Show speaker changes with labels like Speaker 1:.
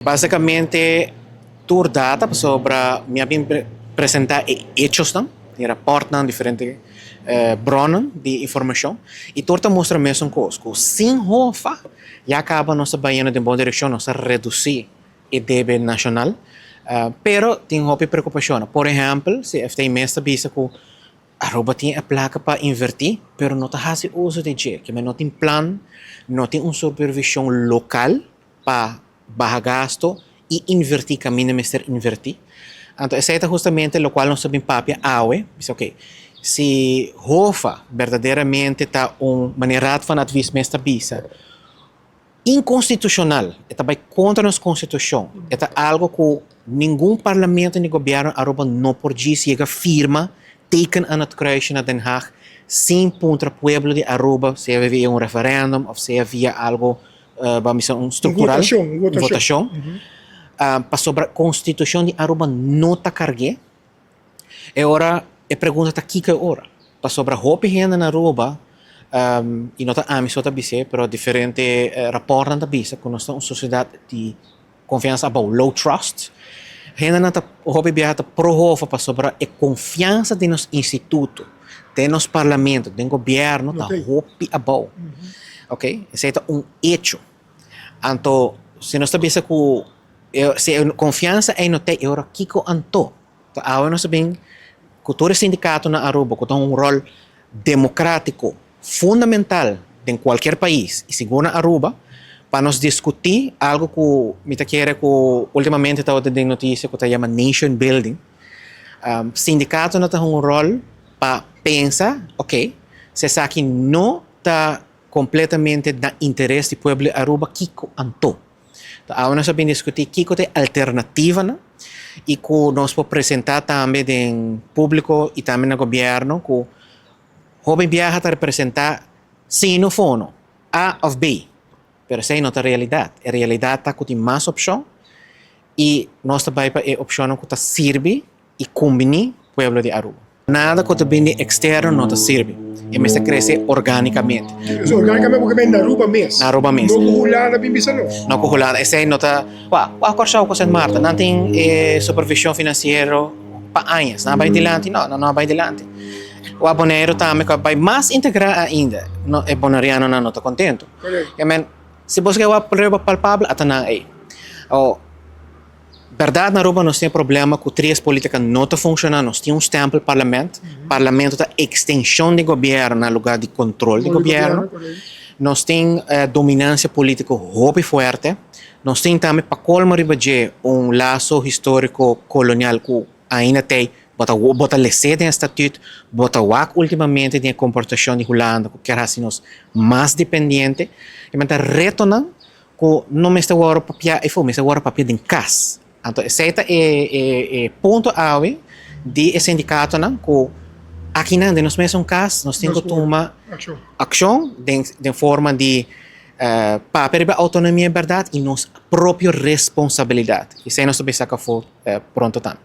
Speaker 1: Basicamente tur data pasobra mi a bin presenta e hechosnan, e raportnan, diferente bronnan di informacion y tur ta mustra mesun cos, cu sin hofa ya caba nos ta bayendo den bon direccion, nos ta reduci e debe nacional, pero tin hopi preocupacionnan. Por ehempel, CFT mes ta bisa cu Aruba tin e placa pa inverti, pero no ta haci uso di dje, kimen no tin plan, no tin un supervision local pa baha gasto y inverti caminda mester inverti. Anto esey ta hustamente locual nos ta bin papia awe, bisa ok, si HOFA berdaderamente ta un, manera Raad van Advies mes ta bisa, inconstitucional, e ta bay contra nos constitucion, e ta algo cu ningun parlamento ni gobierno Aruba no por djis yega firma, teken aan het kruisje na Den Haag, sin puntra pueblo di Aruba, sea via un referendum of sea via algo, ban bisa un structural,
Speaker 2: un
Speaker 1: votacion, pasobra constitucion di Aruba no ta cargu'e. E ora e pregunta ta kiko e ora? Pasobra hopi hende na Aruba, y no ta ami so ta bis'é, pero diferente raportnan ta bisa cu nos ta un sociedad di confiansa abou, low trust. Hendenan ta hopi biaha ta pro hofa pasobra e confiansa den nos instituto, den nos parlamento, den gobierno ta hopi abou. Ok, esei ta un hecho. Anto si nos ta bisa cu si e confiansa ei no t'ei, e ora kico anto? Ta awe nos ta bin cu tur e sindicato na Aruba cu ta un rol democratico fundamental den cualkier pais y sigur na Aruba pa nos discuti algo cu mi ta kere cu ultimamente tabata den noticia cu ta yama nation building. Sindicatonan ta hunga un rol pa pensa, ok, si esaki no ta completamente na interes di pueblo di Aruba, kico anto? Ta awe nos a bin diskutí kiko ta e alternativanan i ku nos por presentá tambe den públiko i tambe na gobièrnu ku hopi biaha ta representá sino fono, A òf B, pero esei no ta realidat. E realidat ta ku tin mas opshon i nos ta bai pa e opshonnan ku ta sirbi i kumbiní pueblo di Aruba. Nada ku ta bini eksterno no ta sirbi. E mester krese orgánikamente.
Speaker 2: So orgánikamente bo ke bini na Aruba mes?
Speaker 1: Na Aruba mes.
Speaker 2: No ku Hulanda bin bisa nos?
Speaker 1: No ku Hulanda. Esei no ta. Wak, wak Kòrsou ku Sint Maarten, nan tin e supervishon finansiero pa añas. Nan a bai dilanti? No, nan no a bai dilanti. Wak Boneiru tambe ku a bai mas integrá ainda, no, e bonerianonan no ta kontentu.
Speaker 2: Korekto.
Speaker 1: I men, si bo ke wak prueba palpabel, ata nan ei. Awor. Berdad na Aruba nos tin e problema cu trias politica no ta funciona, nos tin un stempel parlament, parlamento ta extension di gobierno na lugar di control di gobierno, nos tin dominancia politico hopi fuerte, nos tin tambe pa colmo riba dje un lazo historico colonial cu ainda t'ey, bo ta bo ta lese den e statuut, bo ta wak ultimamente den e comportacion di Hulanda cu kier haci nos mas dependiente, y men ta retonan Ku no mester wòrdu papia efo, mester wòrdu papia den kas. Anto esei ta e e punto awe di e sindikatonan ku akinan den nos mesun kas nos tin ku tuma akshon den den forma di papia riba outonomia bèrdat i nos propio responsabilidat. Esei nos ta bisa saka afó pronto tambe.